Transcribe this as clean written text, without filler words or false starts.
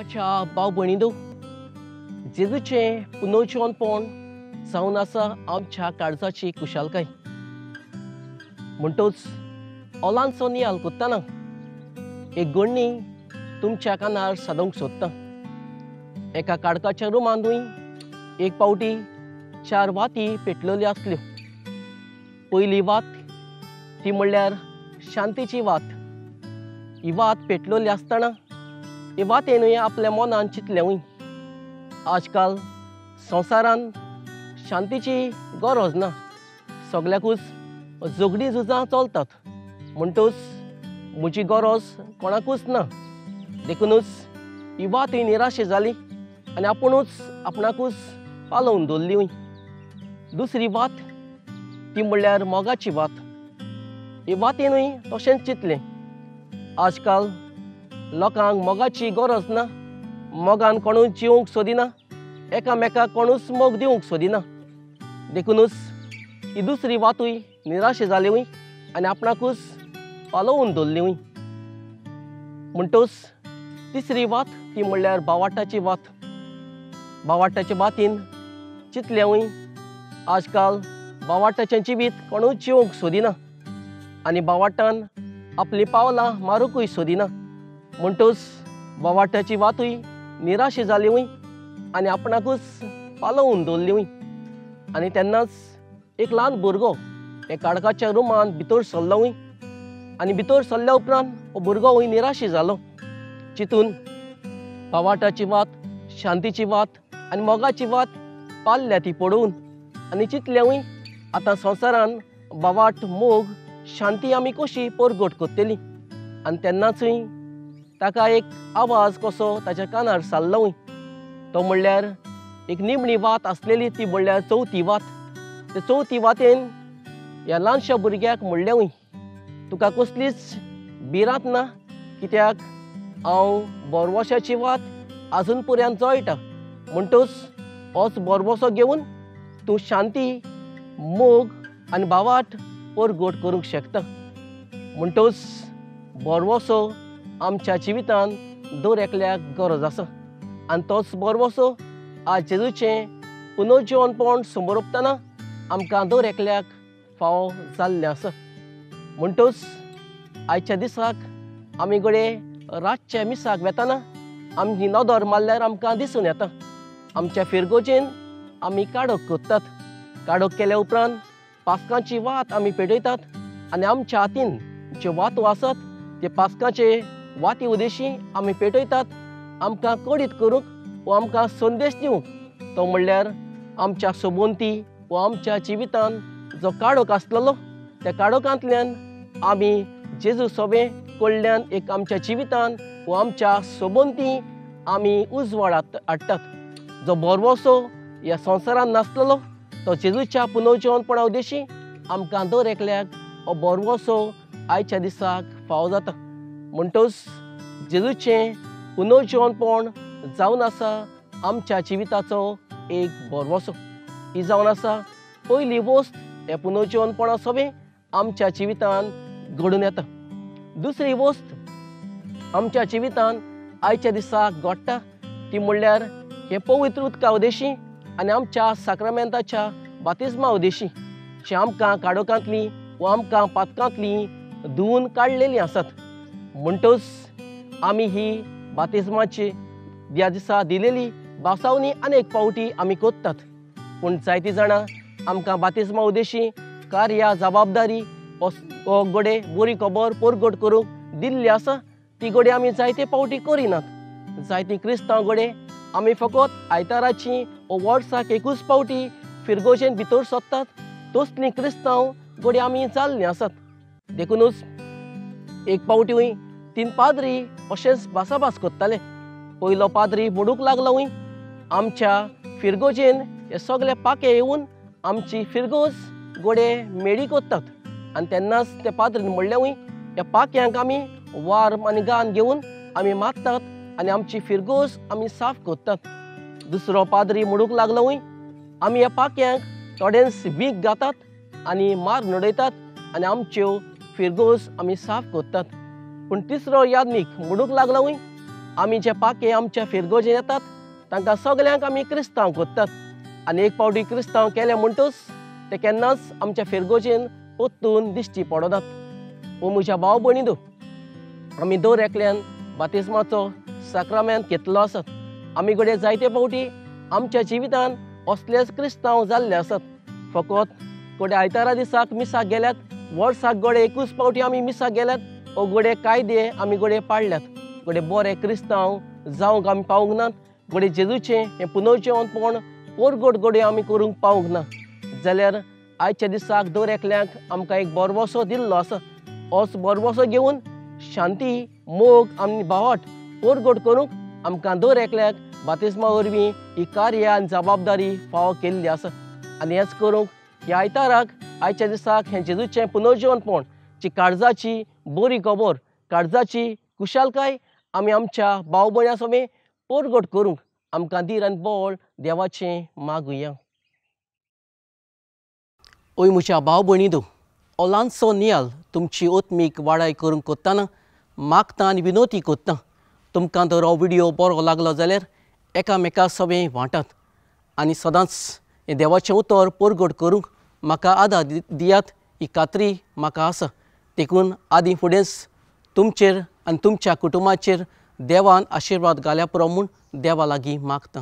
मोगाच्या भाव भयणींनो, जेजूचें पुनर्जिवनपण जावन आसा आमच्या काळजाची कुशालकाय. म्हणटच ओलांचो नियाल कोत्तना एक गण्णी तुमच्या कानार सादोवंक सोदता. एका काडकाच्या रुमांतूय एक पावटी 4 वाती पेटलेल्यो आसल्यो. पयली वात ती म्हणल्यार शांतीची वात. ही वात पेटलेली आसतना ही वातेनूय आपल्या मनान चिंतलेंवूय, आजकाल संवसारान शांतीची गरज ना, सगळ्याकूच झगडीं झुजां चलतात, म्हणटच म्हजी गरज कोणाकूच ना. देखुनूच ही वातूय निराशे जाली आनी आपुणूच आपणाकूच पालोवन दवरली. दुसरी वात ती म्हणल्यार मोगाची वात. ही वातेनूय तशेंच चिंतलें, आजकाल लोकांक मोगाची गरज ना, मोगान कोणूच जिवंक सोदिना, एकामेकाक कोणूच मोग दिवंक सोदिना. देखुनूच ही दुसरी वातूय निराशे जाली आनी आपणाकूच पालोवन दवरली. म्हणटच तिसरी वात ती म्हणल्यार बावाटाची वात. बावाटाच्या वातीन चिंतलेंवूय, आजकाल बावाटाचें जिवीत कोणूच जिवंक सोदिना आनी बावाटान आपलीं पावलां मारुंकूय सोदिना. म्हणटच बावाटाची वातूय निराशे जाली आनी आपणाकूच पालोवन दवरली. आनी तेन्नाच एक ल्हान भुरगो हे काडकाच्या रुमांत भितर सरलो आनी भितर सरल्या उपरांत हो भुरगो निराशे जालो. चिंतून बावाटाची वात, शांतीची वात आनी मोगाची वात पाल्ल्या ती पडोवन आनी चिंतलेंवूय, आतां संवसारान बावाट, मोग, शांती आमी कशी परगट करतली. आनी तेन्नाचूय ताका एक आवाज कसो ताच्या कानार सारलो, तो म्हणल्यार एक निमणी वात आसलेली, ती म्हणल्यार चवथी वात. ते चवथी वातेन ह्या ल्हानशा भुरग्याक म्हणलेंवूय, तुका कसलीच भिरांत ना, कित्याक हांव बोरवोशाची वात आजून पर्यंत जळटा, म्हणटच होच बोरवोसो घेवन तूं शांती, मोग आनी भावाट परगट करूंक शकता. म्हणटच बोरवोसो आमच्या जिवितान दर एकल्याक गरज आसा आनी तोच बोरवोसो आज जेजूचें पुनर्जिवनपण समोरपतना आमकां दर एकल्याक फावो जाल्लें आसा. म्हणटच आयच्या दिसाक आमी घडये रातच्या मिसाक वेतना आमी नदर मारल्यार आमकां दिसून येता, आमच्या फिरगोजेन आमी काडोक कोत्तात. काडोक केल्या उपरांत पास्कांची वात आमी पेटयतात आनी आमच्या हातीन ज्यो वातो आसात ते पास्काचे वाती उदेशी आमी पेटयतात, आमकां कडीत करूंक वो आमकां संदेश दिवंक. तो म्हणल्यार आमच्या सोबोंती वो आमच्या जिवितान जो काडोक आसलेलो त्या काडोकांतल्यान आमी जेजू सोबे कडल्यान एक आमच्या जिवितान वो आमच्या सोबोंती आमी उजवाड हाडटात. जो बोरवोसो ह्या संवसारान नासलेलो तो जेजूच्या पुनर्जिवनपणा उदेशी आमकां दर एकल्याक हो बोरवोसो आयच्या दिसाक फावो जाता. म्हणटच जेजूचें पुनर्जिवनपण जावन आसा आमच्या जिविताचो एक बोरवोसो. ही जावन आसा पयली वस्त ह्या पुनर्जिवनपणा सोबें आमच्या जिवितान घडून येता. दुसरी वस्त आमच्या जिवितान आयच्या दिसाक घडटा ती म्हणल्यार हें पवित्र उदका उदेशी आनी आमच्या साक्रामेंताच्या बातिज्मा उदेशी जी आमकां काडोकांतली वा आमकां पातकांतली धुवून काडलेलीं आसात. म्हणटच आमी ही बातिज्माची ह्या दिसा दिलेली बासावणी अनेक पावटी आमी कोत्तात, पूण जायतीं जाणां आमकां बातिज्मा उदेशी कार्या जबाबदारी हो घडये बरी खबर परगट करूंक दिल्ली आसा ती घडये आमी जायते पावटी करिनात. जायतीं क्रिस्तांव घडये आमी फकत आयताराची वो वर्साक एकूच पावटी फिरगोजेन भितर सोदतात, तसलीं क्रिस्तांव घडये आमी जाल्लीं आसात. देखुनूच एक पावटी 3 पाद्री अशेंच भासाभास करताले. पयलो पाद्री म्हणूंक लागलो, आमच्या फिरगोजेन हे सगळे पाके येवन आमची फिरगोज घडये मेडी करतात. आनी तेन्नाच ते पाद्रीन म्हणलेंवूय, ह्या पाक्यांक आमी वार आनी गान घेवन आमी मारतात आनी आमची फिरगोज आमी साफ करतात. दुसरो पाद्री म्हणूंक लागलोवूय, आमी ह्या पाक्यांक थोडेंच वीख घातात आनी मार नडयतात आनी आमच्यो फिरगोज आमी साफ करतात. पूण तिसरो यादनीक म्हणूंक लागलोवूय, आमी जे पाके आमच्या फिरगोजे येतात तांकां सगल्यांक आमी क्रिस्तांव कोत्तात आनी एक पावटी क्रिस्तांव केले म्हणटूच ते केन्नाच आमच्या फिरगोजेन पोत्तून दिश्टी पडनात। ओ म्हज्या भाव भयणींनो, आमी दर एकल्यान बातिस्माचो साक्रामेंत घेतलो आसत। आमी घडये जायते फावटी आमच्या जिवितान असलेच क्रिस्तांव जाल्ले आसत। फकत घडये आयतारा दिसाक मिसाक गेल्यात, वर्साक घडये एकूच फावटी आमी मिसाक गेल्यात, ओ घडये कायदे आमी घडये पाळल्यात। घडये बरे क्रिस्तांव जावंक आमी पावूंक नात, घडये जेजूचें हें पुनर्जिवंतपण परगट घडये आमी करूंक पावूंक ना। जाल्यार आयच्या दिसाक दर एकल्याक आमकां एक बरवसो दिल्लो आसा। होच बरवसो घेवन शांती, मोग आनी भावाट परगट करूंक आमकां दर एकल्याक बातिस्मा वरवीं ही कार्य आनी जबाबदारी फावो केल्ली आसा। आनी हेंच करूंक ह्या आयताराक आयच्या दिसाक हें जेजूचें पुनर्जिवंतपण जी काळजाची बरी खबर, काळजाची खुशालकाय आमी आमच्या भाव भयणां समेत परगट करूंक आमकां धीर आनी बळ देवाचें मागुया। ओय म्हज्या भाव भयणींनो, हो ल्हानसो नियाल तुमची आत्मीक वाडाय करूंक कोत्ताना मागता आनी विनोती कोत्ता। तुमकां तर हो विडियो बरो लागलो जाल्यार एकामेका सवें वांटात आनी सदांच हें देवाचें उतर परगट करूंक म्हाका आदार दियात ही खात्री म्हाका आसा। देखून आदी फुडेंच तुमचेर आनी तुमच्या कुटुंबाचेर देवान आशिर्वाद घाल्या पुरो म्हूण देवा लागीं मागता।